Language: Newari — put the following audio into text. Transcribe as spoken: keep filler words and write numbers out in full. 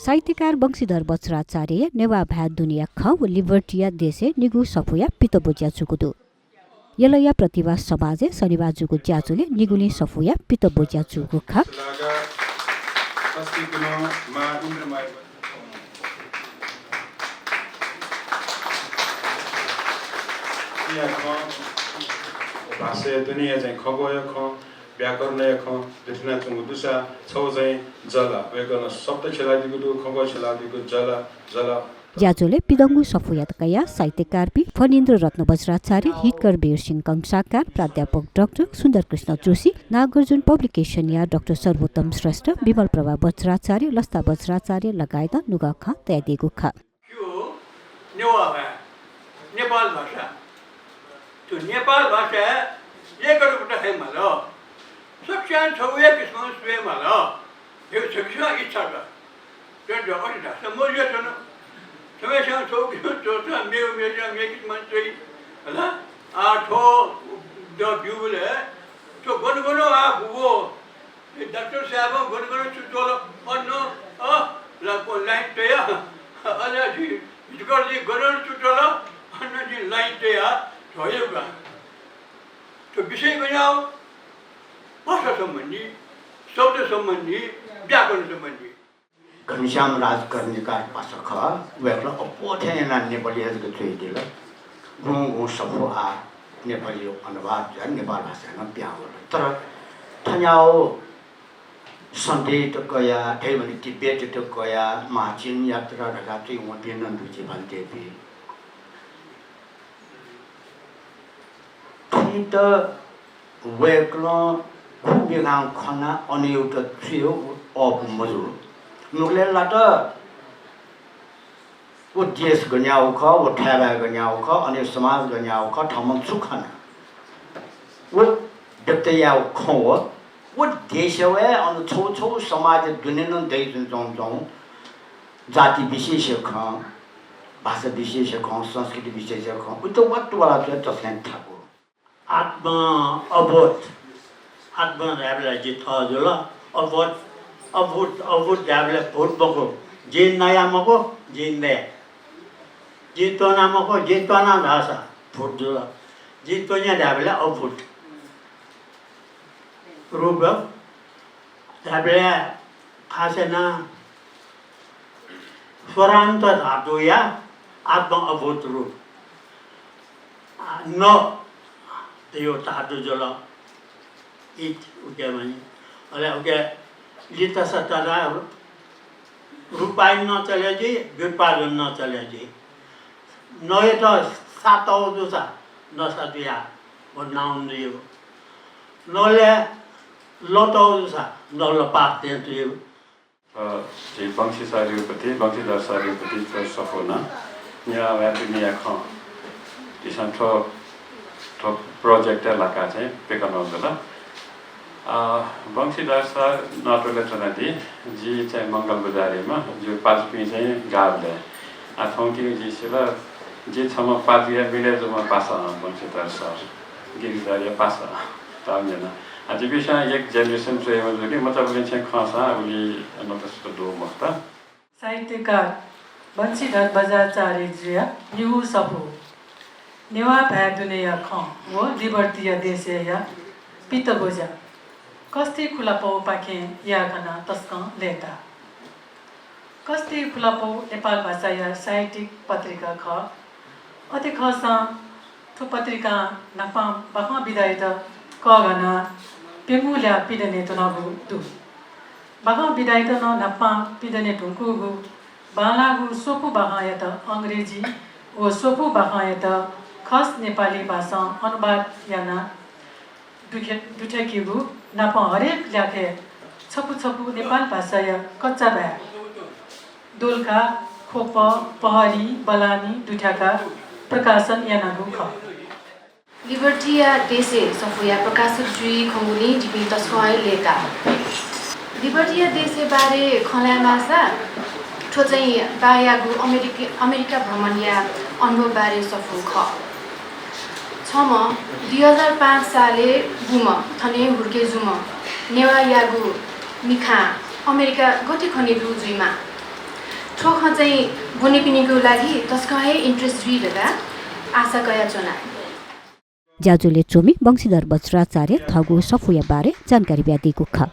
साहित्यकार वंशीधर बज्राचार्यया नेवाः भाय् दुनेया खँ व लिबर्टीया देशय् निगू सफूया पितब्वज्या जूगु दु। यलया प्रतिभा समाजय् शनिबाः जूगु ज्याझ्वलय् निगुलिं सफूया पितब्वज्या जूगु खः। भाषाया दुनेया चाहिँ खँग्वःया खँ, व्याकरणया खँ दुथ्यानाच्वंगु दुसा छगू चाहिँ जल, वय्कलं शब्द छ्यलादीगु दु, खँग्वः छ्यलादीगु, जल, जल। ज्याझ्वलय् पिदंगु सफूयात कयाः साहित्यकारपिं फणीन्द्र रत्न बज्राचार्य, हितकर वीरसिंह कंसाकार, प्राध्यापक डाक्टर सुन्दरकृष्ण जोशी, नागार्जुन पब्लिकेसनया डाक्टर सर्वोत्तम श्रेष्ठ, विमल प्रभा बज्राचार्य, लस्ता बज्राचार्य लगायतं नुगः खँ तयादीगु खः। यो नेवाः भाय्, नेपाल भाषा। थ्व नेपाल भाषाय् लेखकत हे माल। सकसिनं छगू हे किसिमं स्वये माल। हे सकसिनं इच्छा त। तर अथे धाःसा मजुया थन। छम्हस्यां छगू किसिमं च्वःसा मेगु मेगु मेगु किसिमं च्वइ। हला? आ, थ्व द ब्यूबलय् थ्व गन गन आ गुगु ए, डाक्टर साहेबं गन गन छु च्वल, अन, अ, ला-, को लाइन तया, अले जि, हितकरजी गन गन छु च्वल, अन जि लाइन तया, धयागु का। थ्व विषय गज्याःगु, भाषा सम्बन्धी, शब्द सम्बन्धी, व्याकरण सम्बन्धी। घनश्याम राजकर्णिकार पासा खः, वय्कलं अप्वः थें यानाः नेपालीया जक च्वयादिल। गुगुं सफू आः नेपालीया अनुवाद जुयाः नेपाल भाषाय् नं पिहां वल। तर थन्याव सन्देहयात कयाः, धइबलय् तिब्बतयात कयाः, महाचीन यात्रा धकाः च्वइवंपिं नं दु जि भान्तेपिं। थुइत वय्कलं गुगु मिखां खनाः अनयात च्वयेगु अःपु मजू। नुगलय् लात व देश गज्याःगु खः, व थाय्बाय् गज्याःगु खः, अनया समाज गज्याःगु खः, थःम्हं छु खना। व व्यक्त याःगु खँ व, व देशय् वयाः अन छगू छगू समाजया दुने नं दइच्वंच्वंगु जाति विशेषया खँ, भाषा विशेषया खँ, संस्कृति विशेषया खँ, उइत वात्तु वाला च्वय् तसकं थाकु। आत्मा अभूत। आत्मा धायेबलय् जि थः जुल। अभूत, अभूत, अभूत धायेबलय् भूत मखु। जिं नया मखु, जिं नये। जिं त्वना मखु, जिं त्वना धाःसा भूत जुल। जिं त्वन्या धायेबलय् अभूत। रूप धायेबलय् खास यानाः स्वरान्त धातुया आत्मा अभूत रूप। आ, न यो धातु जुल। इति उके भने, अले उके लित सत्ता रूपायन नं चले जुइ, व्युत्पादन नं चले जुइ। नयात सातौ जूसा नसा जुया, व noun जुइ। नलय् लतौ जूसा नलपाः थें जुइ। अ, झी वंशी सरया प्रति, वंशीधर सरया प्रति थ्व सफू नं नेवाः भाय् दुनेया खँ झीसं थ्व, थ्व project लाकाः चाहिँ प्यकं वल। अ, वंशीधर सर नटुले च्वनादी, जि चाहिँ मंगल बजारयाम्ह, जिगु पाजुपिं चाहिँ गाबलय्। आ, थौंकन्हय् जिं सिल, जि छम्ह पाजुया मिले जूम्ह पासा, वंशीधर सर, गिरिधरया पासा, ताम्यना। आ, जिपिसं एक generation च्वयेमा जुल कि, मचाबुलिं छेँ खंसां उलि नतसुत दु मखुत। साहित्यकार वंशीधर बज्राचार्यजुया निगू सफू, नेवाः भाय् दुनेया खँ व लिबर्टीया देशय्‌या पितब्वज्या, कस्ति खुलापौपाखें याये खनाः तसकं लय्‌ताः। कस्ति खुलापौ नेपाल भाषाया साहित्यिक पत्रिका खः। अथे खःसां थ्व पत्रिकां न्हापां बाखं विधायात कःघानाः प्यंगू ल्याः पिदने धुंकूगु दु। बाखं विधायात नं न्हापां पिदने धुंकूगु बांलाःगु स्वपु बाखंयात अंग्रेजी व स्वपु बाखंयात खस नेपाली भाषां अनुवाद यानाः दुथे-, दुथ्याकीगु नापं हरेक ल्याखय् छपु छपु नेपाल भाषाया कच्चा भाय्, दोलखा, ख्वप, पहरी, बलानी दुथ्याकाः प्रकाशन यानागु खः। लिबर्टीया देशय् सफूया प्रकाशक जुइ खंगुलिं जिपिं तसकं हे लय्‌ताः। लिबर्टीया देशया बारे खँ ल्हायेमाःसा, थ्व चाहिँ बायागु अमेरिक-, अमेरिका भ्रमणया अनुभव बारे सफू खः। छम्ह दुई हजार पाँच सालय् बूम्ह, थन हे हुर्के जूम्ह नेवाःयागु मिखां अमेरिका गथे खने दु जुइमाः? थ्व खँ चाहिँ ब्वनेपिनिगु लागि तसकं हे interest जुइ धकाः आशा कयाच्वना। ज्याझ्वलय् च्वमि वंशीधर वज्राचार्यं थःगु सफूया बारे जानकारी बियादीगु खः।